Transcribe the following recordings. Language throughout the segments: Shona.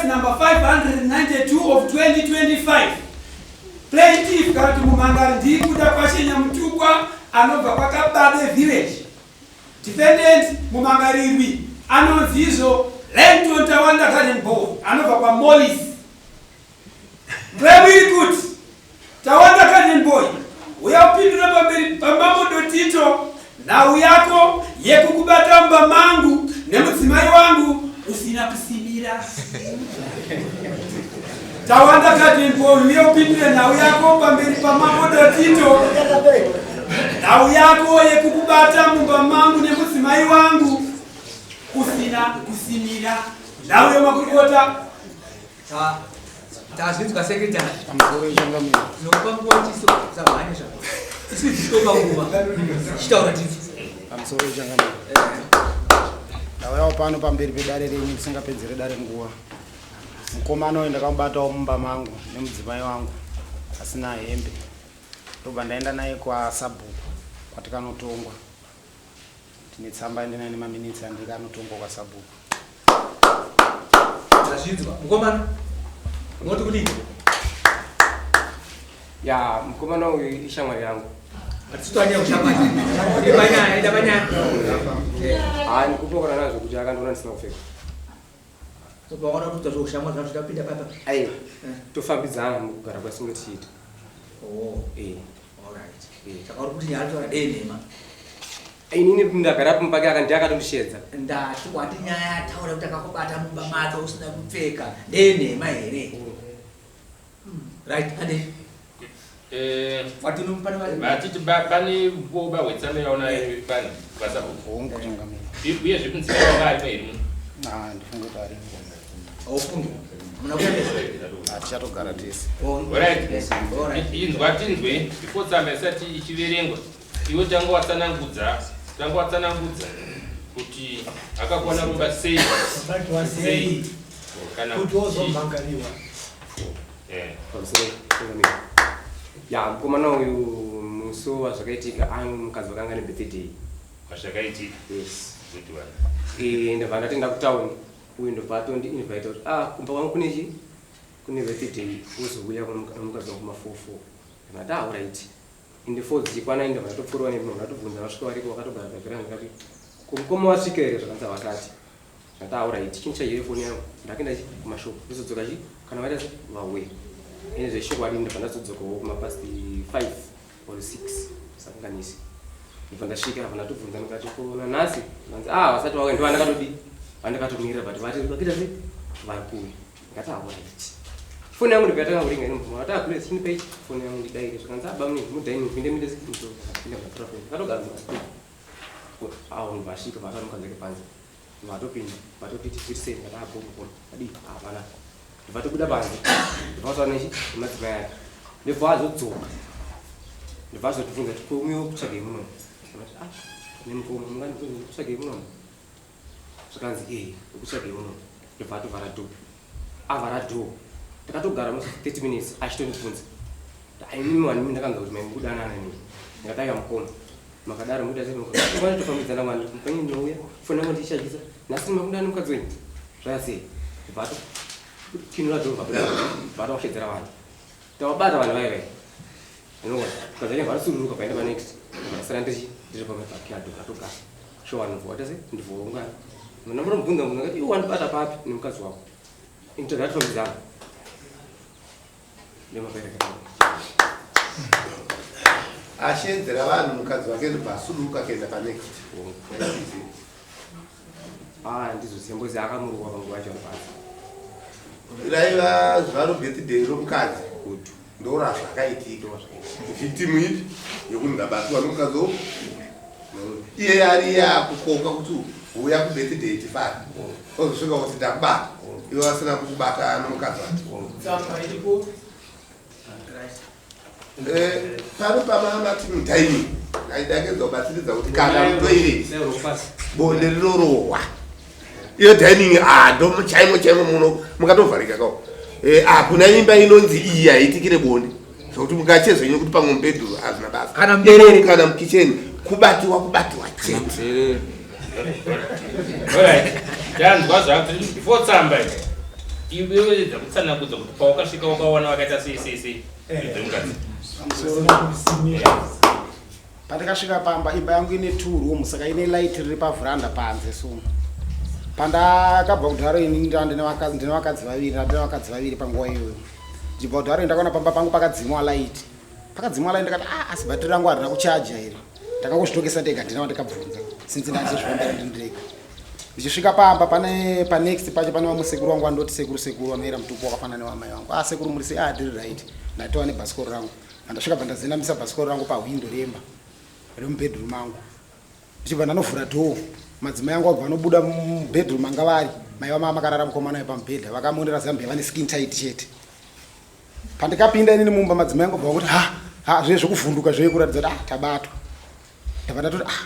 number 592 of 2025. Plaintiff kana kuti mumhangari ndiKudakwashe Nyamutukwa anobva kwaKababe Village. Defendant mumhangarirwi anonzi izvo Langton Tawanda Garden Boy anobva kwaMollis. Claim iri kuti Tawanda Garden Boy uya upindure pamberi pamambo Dotito nhau yako yekukubata mumba mangu nemudzimai wangu usina kusimira. Tawanda Garden Boy uya upindure nhau yako pamberi pamambo Dotito nhau yako yekukubata mumba mangu nemudzimai wangu usina kusimira. Nhau yemakurukota. Tazvinzwa secretary. Nokupa nguva chiso samhanye zvako. Isu tichitopa nguva. Chitaura tinzwe. Pamusoro changamire. Ndauyawo pano pamberi pedare renyu ndisingapedzere dare nguva. Mukomana uyu ndakamubatawo mumba mangu nemudzimai wangu asina hembe. Ndobva ndaenda naye kwasabhuku kwatikanotongwa. Tine tsamba yandinayo nemaminitsi andikanotongwa kwasabhuku. Tazvinzwa. Mukomana. Unoti kudii? Ya, mukomana uyu ishamwari yangu. Hatisitwanyaya ushamwari. Ida panyaya, ida panyaya. Hayi, ndikupokana nazvo kuti akandiona ndisina kupfeka. So pawaona kuti utazvo ushamwari zvazvo tapinda papa. Aiwa, tofambidzana mukugara kwasinge tichiita. Oh, Eh. all right. Saka uri kuti nyaya taura dei nhema. Inini ndagara pamba pake aka ndiye akatondishedza. Ndati wati nyaya yataura kuti akakubata mumba make usina kupfeka ndenhema here? Right, ande. Eh, vatiti pane voba hwetsano yaona pane vasabhuku. Hongu changamire. Uyezve mudzimai wanga arimo here muno? Ah, ndifunge kuti arimo. Haufungi. Muna kuendesa. Hatichatogara tese. Alright. Yes, alright. Inzwa tinzwe before tsamba isati ichiverengwa. Iwe tanga watsanangudza, tanga watsanangudza kuti akakwana rumba sei Wabatwa sei kana kuti wozomhangariwa. Eh. Pamusoro changamire. Ya, mukomana uyu musi wazvakaitika ane mukadzi wakanga ane birthday. Wazvakaitika. Yes. Good one. Eh, ndabva ndatenda kutauni. Uyu ndobva atondi invite kuti ah kumba kwangu kune chi kune birthday wozouya nemukadzi wangu kuma 44. Ndikati ah alright. Ende 4 dzichikwana ndobva ndatopfuurwa nemunhu ndatobvunza vasvika variko vakatogara pavheranda ndikati ko mukoma wasvika here zvakanzi havasati. Ndati ah alright chindichajire foni yangu ndakaenda chi kumashopu ndozodzoka chi kana vaita se vauya. Ende zvechokwadi ndobva ndazodzokawo kuma past 5 or 6 sakanganisi. Ndobva ndasvika apa ndatobvunza ndikati ko nanhasi vanzi ah vasati vauya ndo vandakatodii vandakatomirira but vati vakuita se vari kuuya. Ndikati ah alright. Foni yangu ndobva yatanga kuringa ino mvuma vati ah kule chinipa ichi foni yangu ndidaire zvikanzi ah bamuni mudining pinde minde ndopinda ndatora foni ndakatogara mukati. Awo ndobva asvika vatora mukadzi wake panze. Vatopinda vatotiti zviri sei ndikati ah bhombo bhombo adii hapana. Ndobva tobuda panze ndobva vataura nechi nemadzimai ake. Ndobva azodzoka ndobva azotibvunza kuti ko uyo kutsvagei munomu. Ndikati ah nemukoma mungandibvunza kutsvagei munomu. Zvikanzi eh ukutsvagei munomu. Ndobva atovhara door. Avhara door takatogara musi 30 minutes achitondibvunza. Imimi wani ndakanzwa kuti mai mukudanana neni. Ndikati aiwa mukoma. Makadaro mukuita sei mukoma. Tofambidzana wani mupenyu ndinouya foni yangu ndichishajisa. Nhasi makudana nemukadzi wenyu. Zvaya sei? Ndobva atokinura door vabuda ndobva atoshedzera vanhu. Tawabata vanhu vaya vaya. Unoona? Mukadzi wacho vanosuduruka paenda pa next. Ndasara ndichi ndiri pamwe pakina door atogara. Sho vanhu ndobva vaita sei? Ndobva vaungana. Ndamuromubvunza mubvunza ndikati iwe wandibata papi nemukadzi wako. Ini tagara tofambidzana. Ashedzera vanhu mukadzi wake ndobva asuduruka kuenda panext. Ah, ndizoziva ngozi akamurowa panguva yacho ari panze. Raiva zuva robirthday romukadzi. Good. Ndorazvakaitika. Victim ipi yokunzi ndabatwa nomukadzi wo iye ari iye akukoka kuti uya kubirthday tifare ozosvika kuti ndakubata ivo vasina kukubata nomukadzi wake. Tsamba iripo. Eh, pano pamamati mudining aidakedzwa kubatsiridza kuti kana mutoilet bonde rinorohwa iyo dining ah ndo chaimo chaimo muno mukatovharika kao eh, hakuna imba inonzi iyi haiitikire bonde zvokuti mukache zvenyu kuti pamwe mubhedhuru hazvina basa Kana muberere. kana mukicheni kubatiwa kubatiwa chete. Alright. Tanzwa zvako before tsamba iyi. Iwewe edza kutsanangudza kuti pawakasvika wakawana vakaita sei sei sei. Dzemukadzi. Pandakasvika pamba imba yangu ine two room saka ine light riri pavhuranda panze so pandakabva kudharo ini ndine vakadzi vaviri ndine vakadzi vaviri panguva iyoyo ndichibva kudharo ndakaona pamba pangu pakadzimwa light pakadzimwa light ndakati ah asi bhatiri rangu harina kuchaja here ndakangozvitokesa ndega ndina wandakabvunza since ndandizvifambira ndiri ndega ndichisvika pamba pane panext pacho pane vamwe sekuru vangu vandoti sekuru sekuru vanoera mutupo wakafanana newamai vangu ah sekuru muri sei ah ndiri right ndatova nebhasikoro rangu Pandasvika bva ndazenamisa bhasikoro rangu pahwindo remba remubedroom mangu ndichibva ndanovhura door madzimai angu abva anobuda mubedroom anga vari maiva mava makarara mukomana wepamubhedha vakamonera zambia vane skin tight chete pandikapinda inini mumba madzimai angu abva kuti ha ha zve zvekuvhunduka zve kuratidza kuti ah tabatwa ndabva ndatoti ah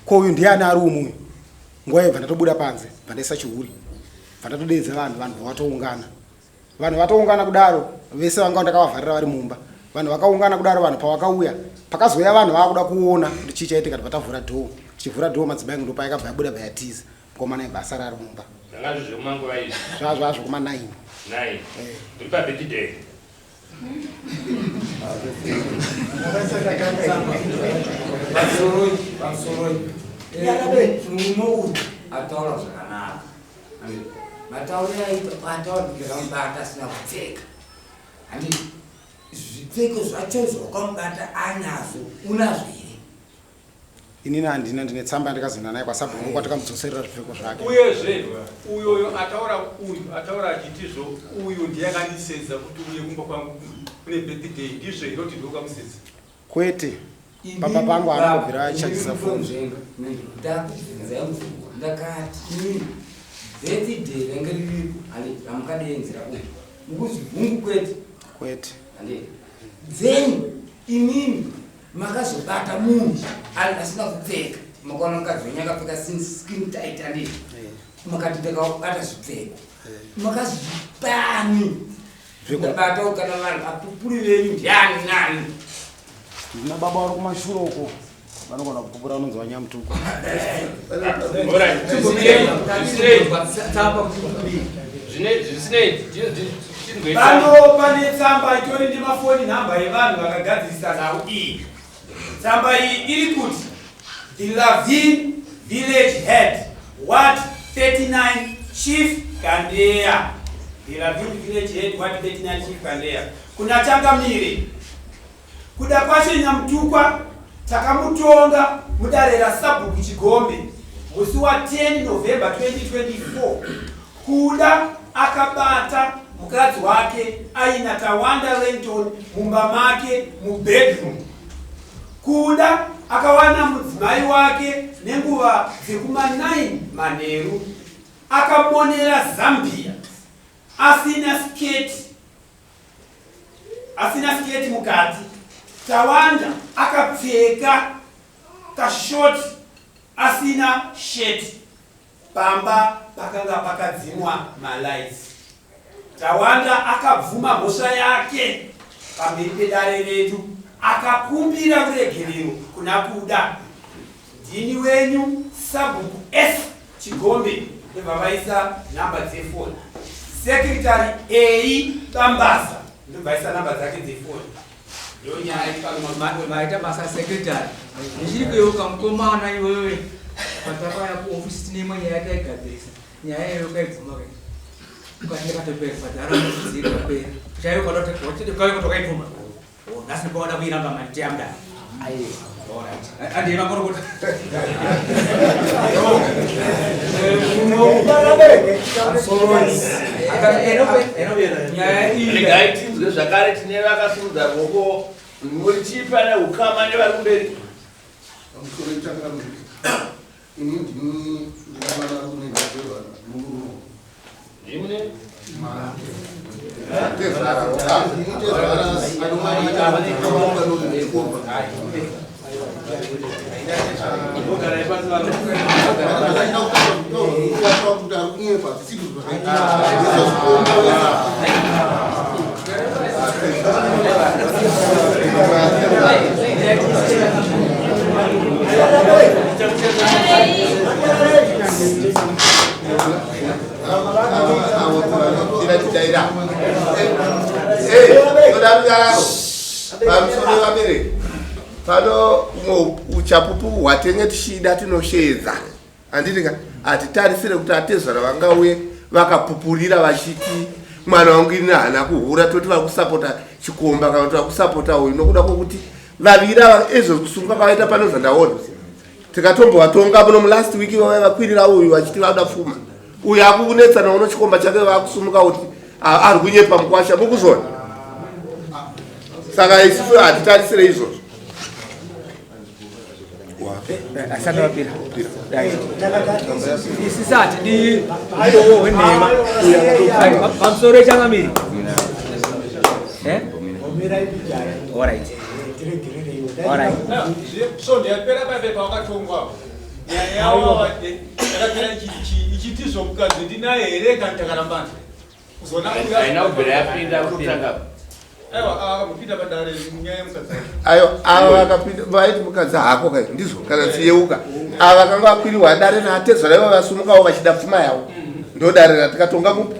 ko uyu ndiani ari umu uyu nguva yebva ndatobuda panze bva ndaisa chihuri bva ndatodeedza vanhu vanhu vatoungana Vanhu vatoungana kudaro vese vanga ndakavavharira vari mumba. Vanhu vakaungana kudaro vanhu pavakauya pakazouya vanhu vakuda kuona kuti chii chaitika tibva tavhura door. Tichivhura door madzimai angu ndopayakabva yabuda bva yatiza. Mukomana aibva asara ari mumba. Zvanga zviri zvekumanguva izvi. Zvaa zvaa zvekuma 9. 9. Eh. Uri pa birthday. Pamusoroi, pamusoroi. Murume uyu ataura zvakanaka. Matauriro aita ataura kuti ndakamubata asina kupfeka. Handiti zvipfeko zvacho zvawakamubata anazvo unazvo here? Inini handina, ndine tsamba yandakazoenda naye kwasabhuku kwatakamudzoserera zvipfeko zvake. Uyezve uyoyo ataura uyu ataura achitizvo uyu ndiye akandisedza kuti uye kumba kwangu kune birthday ndizvo here kuti ndiwe ukamusedza? Kwete, pamba pangu haana kubvira achachisa foni. Ndakubvunzai mubvunzo ndakati inini birthday range riripo handi ramukadeenzera uku mukuzibvungu kwete kwete handi then inini makazobata munhu ari asina kupfeka makaona mukadzi wenyu akapfeka skin tight handi makati ndakabata zvipfeko makazvipani Ndabata kana vanhu apupuri venyu ndiani nani? Ndina baba vari kumashure uko vanogona kupupura vanonzi vanyamutuku. Pano pane tsamba itori nemafoni nhamba yevanhu vakagadzirisa nhau iyi. Tsamba iyi iri kuti The Lavin Village Head, Ward 39, Chief Kandeya. The Lavin Village Head, Ward 39, Chief Kandeya. Kuna Changamire, Kudakwashe Nyamutukwa takamutonga mudare raSabhuku Chigombe musi wa 10 November 2024. Kuda akabata mukadzi wake aina Tawanda Lenton mumba make mubedroom. Kuda akawana mudzimai wake nenguva dzekuma 9 manheru akamonera zambia asina sketi asina sketi mukati. Tawanda akapfeka kashort asina shirt. Pamba pakanga pakadzimwa malights. Tawanda akabvuma mhosva yake pamberi pedare redu akakumbira ruregerero kuna Kuda. Ndini wenyu Sabhuku S Chigombe ndobva vaisa nhamba dzefoni. Secretary A Bambaza ndobva aisa nhamba dzake dzefoni. Maita basa secretary. Ndichiri kuyeuka mukomana iwewe patakauya kuofisi tine imwe nyaya taigadzirisa. Nyaya iyoyo ukaibvuma kai. Ukati ndakatopera bhadhara dzikapera. Chaiyo kwada wakaibvuma. Oh, nhasi ndipawada kuiramba mani tiyamda. Aiwa. Alright. Andiye makorokota. Regai tinzwe zvakare tine vakasimudza ruoko muri chii pane ukama nevari kumberi. Pamusoro itsvakira ini ndini ndinamana kune ndazverwa murume. Ndimune? Tezvara. Ndini tezvara anomaita vanondikomba. Tiratidaira. Eh, toda runyararo. Pamusoro vabereki. Pano umwe uchapupu hwatenge tichida tinosheedza. Handiti ka hatitarisire kuti atezvara vangauye vakapupurira vachiti mwana wangu ini haana kuhura toti vakusapota chikomba kana kuti vakusapota uyu nokuda kwokuti vaviri ava ezvo kusunga kwavaita pano zvandaona tikatombovatonga muno mulast week vavai vakwirira uyu vachiti vanoda pfuma uyu akukunetsana uno chikomba chake vakusumuka kuti ari kunyepa mukwasha mukuzvona saka isusu hatitarisire izvozvo asati vapira isisi hatidi umbowo hwenhema pamusoro echangamiri Svondo yapera paive pawakatongwa nyaya yavo yakapera ichitizvo mukadzi ndinaye here kana takarambana Haina kubvira yapinda kutanga. Aiwa akambopinda padare nyaya yemukadzi. Ayo ava vakapinda vaiti mukadzi hako kai ndizvo kana chiyeuka. Ava vakanga vakwiriwa dare naatezvara ivo vasumukawo vachida pfuma yavo. Ndo dare ratikatonga mupi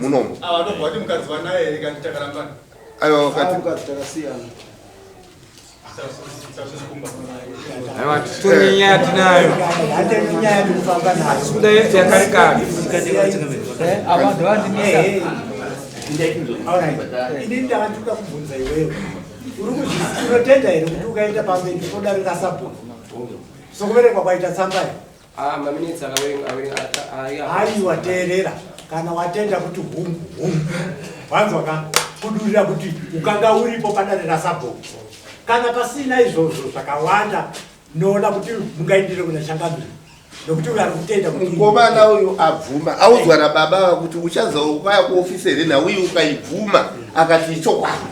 munomu. Ava ndobva vati mukadzi vanaye here kana takarambana. Aiwa vakati mukadzi takasiyana. Aiwa titori nyaya tinayo. Kuda yakare kare. Abantu vandimisa. Ini ndakatuka kubvunza iwewe. Uri unotenda here kuti ukaenda pamberi podare rasabhuku? Sokuberekwa kwaita tsamba here? Ah, maminitsi akaverenga averenga Aiwa teerera. Kana watenda kuti hungu hungu. Wanzwa ka? Kudurira kuti ukanga uripo padare rasabhuku. Kana pasina izvozvo zvakawanda noona kuti mungaindire kuna changamire. Nokuti uyo ari kutenda kuti mukomana uyu abvuma audzwa nababa ava kuti uchazouya kuofisi here nhau iyi ukaibvuma akati ichokwadi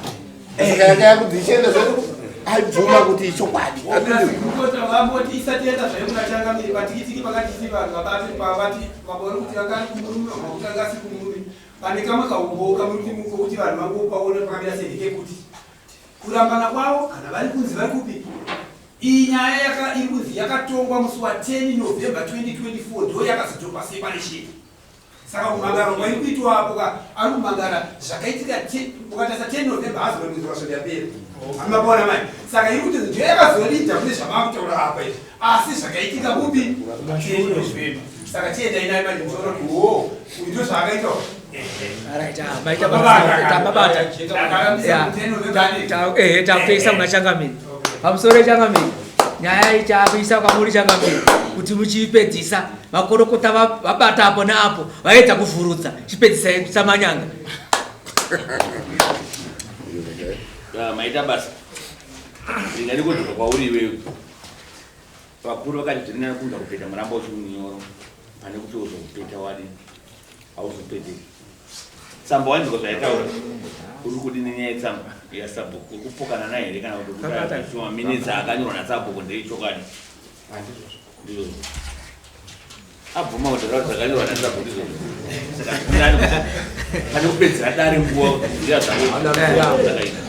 saka yanga yakunzi ichienda zvedu aibvuma kuti ichokwadi Gurukota vamboti isati yaita zvayo kuna changamire patikitiki pakatisi vanhu vabati pavati vabori kuti vanga ari kumurume vamwe kuti anga asi kumurume pane kamwe kaumbowo kamuri kuti vanhu vangopaona pakamira sei ndekekuti kurambana kwavo kana vari kunzi vari kupi iyi nyaya yaka iri kunzi yakatongwa musi wa 10 November 2024 ndo yakazodropa separation saka kumangara kwairi kuitwa apo ka ari kumangara zvakaitika ukatarisa 10 November hazi mwedzi wasvondo yapera hamapona mai saka iri kuti ndiyo yakazolidha kune zvamaakutaura apa izvi asi zvakaitika kupi 10 November saka chiendai naye manje muchiona kuti wo uyu ndo zvaakaita Right, ah, maita basa, tababata. Yeah. Ehe, takutoisa kuna changamire. Pamusoro changamire. Nyaya iyi takuisa kwamuri changamire kuti muchiipedzisa. Makorokota vabata apo neapo vaedza kuvhurudza. Chipedzisai samanyanga. Ah, maita basa. Ndingadi kudzoka kwauri iwewe. Vakuru vakati zviri nani kunza kupeta muramba uchiri munyoro pane kuti uzopeta wadi hauzopeteki. Tsamba wanzwa zvaitaura uri kudi nenyaya yetsamba yasabhuku uri kupokana naye here kana kuti kutaura minitsi akanyorwa nasabhuku ndeyechokwadi ndizvozvo abvuma kuti zvaka zvakanyorwa nasabhuku ndizvozvo saka zviri nani kuti pane kupedzera dare nguva kuziva zvako zvakaita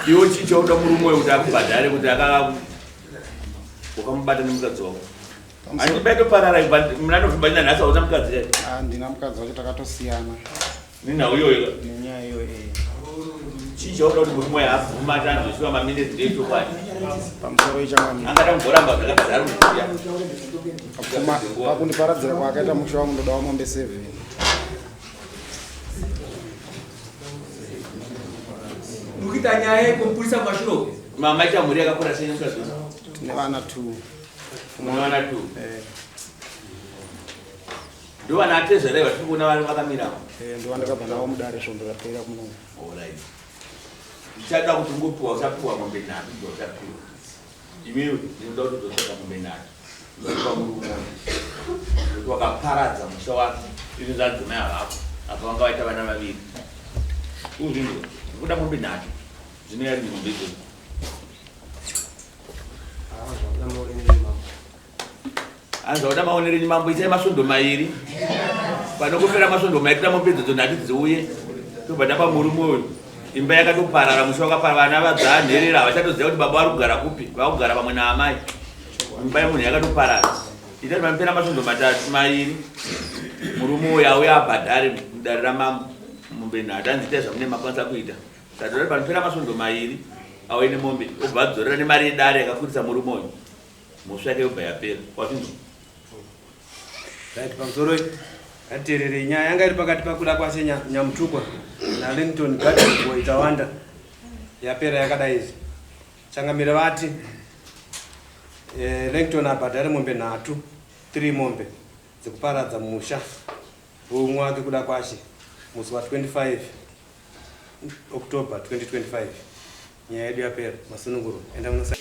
iwe chii chauda murume uyu kuti akubhadhare kuti aka wakamubata nemukadzi wako andibatoparara munatozvibanya nhasi hauna mukadzi here Ah, ndina mukadzi wacho takatosiyana nenhau iyoyo nenyaya iyoyo eh. chii chauda kuti murume uyu abvuma ati anzosiwa maminitsi ndeyechokwadi pamusoro ichangamire angada kumboramba zvakabhadhara kuziya Pfuma pakundiparadzira kwaakaita musha wangu ndodawo mombe 7 Mukuita nyaya yekumupurisa kumashure uko. mamaita mhuri yakakura sei nemukadzi uyu tine vana 2 mune vana two eh, ndo vana atezvara vatiri kuona vari vakamira avo eh, ndo vandakabva navo mudare svondo rapera kuno Alright. Ndichada kuti ungopiwa uchapiwa mombe nhatu ndo uchapiwa. Iwewe ndinoda kuti uzotsvaga mombe nhatu. Uzopiwa murume. Nekuti wakaparadza musha wako. Izvi zvadzimai havako. Apa vanga vaita vana vaviri. Uzvinzwa. Ndikuda mombe nhatu. Dzinoya rini mombe idzodzo. Hanzi maonero enyu mambo isai masvondo mairi. Panokupera masvondo mairi toda mombe idzodzo nhatu dziuye. Tobva tapa murume uyu. Imba yakatoparara musha wakaparara vana vadzanherera havachatoziva kuti baba vari kugara kupi vakugara pamwe naamai. Imba yemunhu yakatoparara. Ita panopera masvondo matatu mairi murume uyo auya abhadhare mudare ramambo mombe nhatu anzi itai zvamune makwanisa kuita. Saka panopera masvondo mairi auye nemombe obva adzorera nemari yedare yakakurisa murume uyu. Mhosva yake yobva yapera. Wazvinzwa? Right, pamusoro ngatiteererei nyaya yanga iri pakati pakuda kwashe Nyamutukwa naLington Garden Boy Tawanda yapera yakadai izvi. Changamire vati eh, Langton abhadhare mombe nhatu, 3 mombe dzekuparadza musha weumwe wake kuda kwashe musi wa 25 October 2025. Nyaya yedu yapera, masunungurwa. Enda munosa.